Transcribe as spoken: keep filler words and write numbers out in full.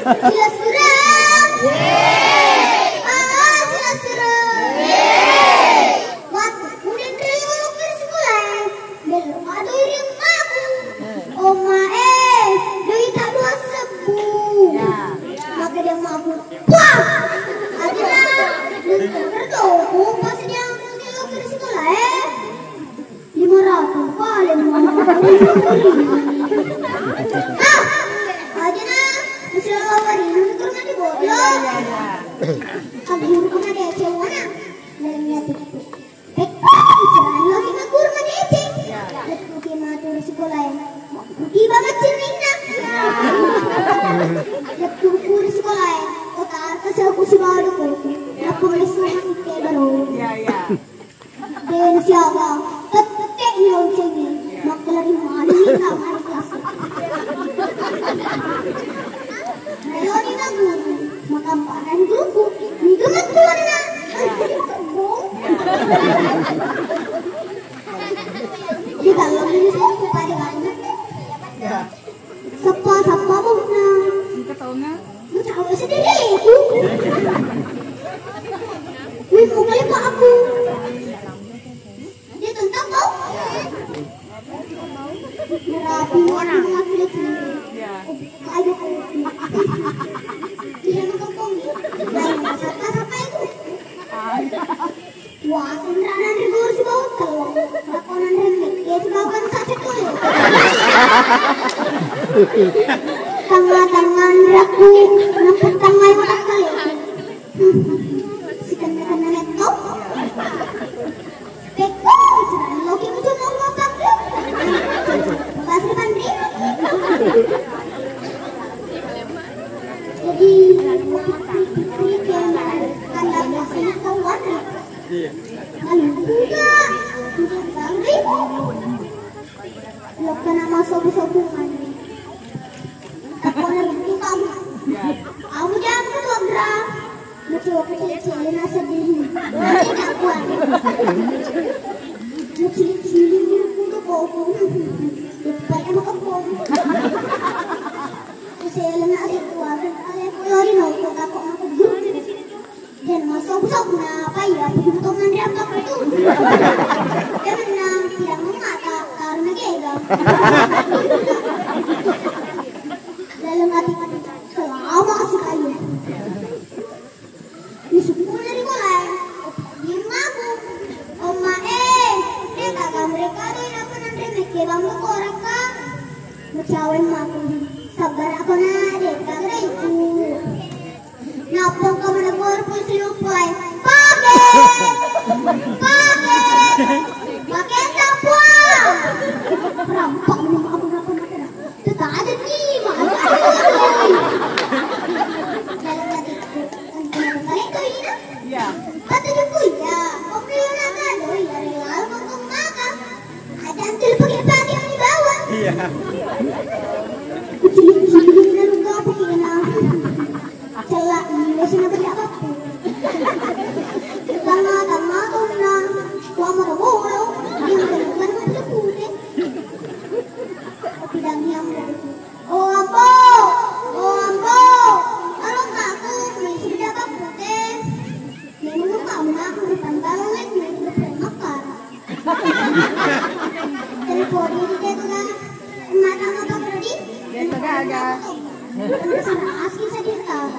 Silasureng. Ah, silasureng. Wettu udah terlalu ke sekolah. Belum ada yang mampu. Oma eh, duit tak dua sebu. Maka dia mampu. Wah! Adina, nonton berdoa, pas dia mau ke sekolah, eh. Lima ratus, paling lima ratus. Ah! Adina, masih lama hari, nonton nanti bodoh. Aku guru pernah dia cewek mana? Dalamnya tuh. Pekko, icerani lagi magguru madeceng. Lettu ki matu ri sikolae. Tiba maccinninna. Lettu ku ri sikolae. Kota arta seuku sibawa dokoku. Nappa melesu masikke baro. Iya, iya. Den siaga. Tette ni loncengi. Makkelari mani sama kelas. Meloni magguru, makamparan guruku, niga mattuanna. Di dalam ini semua pada banyak. Sappa, sappa, bukna. Mucawa sedih itu. Wih, mau kali pak aku. Dia tentang kau. Rapi orang laki-laki. Ayo. Dia mau kembang. Lain siapa siapa itu? Wah, sendranan di guru si bawang kalau. Lakonan remik, dia si bawang sakit tuh. Tengah-tengah raku, nempel tengah yang tak kali. Si kena-kena netok. Pekko, sudah lo ki muncul mau ngopang lu. Pas depan dia. Jadi, pikir-pikir, kandang kasih kawan. Iya. Lalu juga, untuk bang Riko. Lo kena masuk sobu-sobungan. Takona ruttu kamu. Kamu jangan ketua gerak. Macam kecil-kecil nasa dulu. Tidak kuat. Kecil-kecil dulu kudu kau. Depan sama kau. Saya lena asal keluar. Kalian keluarin aku takut aku dulu. Dan masuk-masuk na apa ya? Aku juga tuh nanti apa itu? Jangan nang tidak mengata karena gega. Dalam hati selama sekali. Di sepuluh dari mulai. Dia mabuk. Oma eh, dia kagak mereka deh apa nanti mereka bangga korak kak. Mecawen mabuk. Sabar aku nak deh kagak itu. Nappa engka maneng muaro polisi loppoe. Pake! Pake! Pake tapua! Rampak meneng aku nappa-nappa. Tetajenni, maka. Dalam hatiku, engka kali kau ina? Iya. Patujuku iya. Oke, iya, rela kau kau makan. Aja antul pake-pake yang dibawa. Iya. Kucing-kucing lalu gak pakai kena. Cella iya sih nggak beli apa-apa. Tama tama tona, wama tama wolo, yang teman putih putih. Tapi dan yang oh ambo, oh ambo, kalau aku masih beli apa putih. Memang kamu aku di pantai lagi di Mekar. Telepon ini dia tuh kan mata mata kerja. Dia tuh gak ada. Aski sedih tau.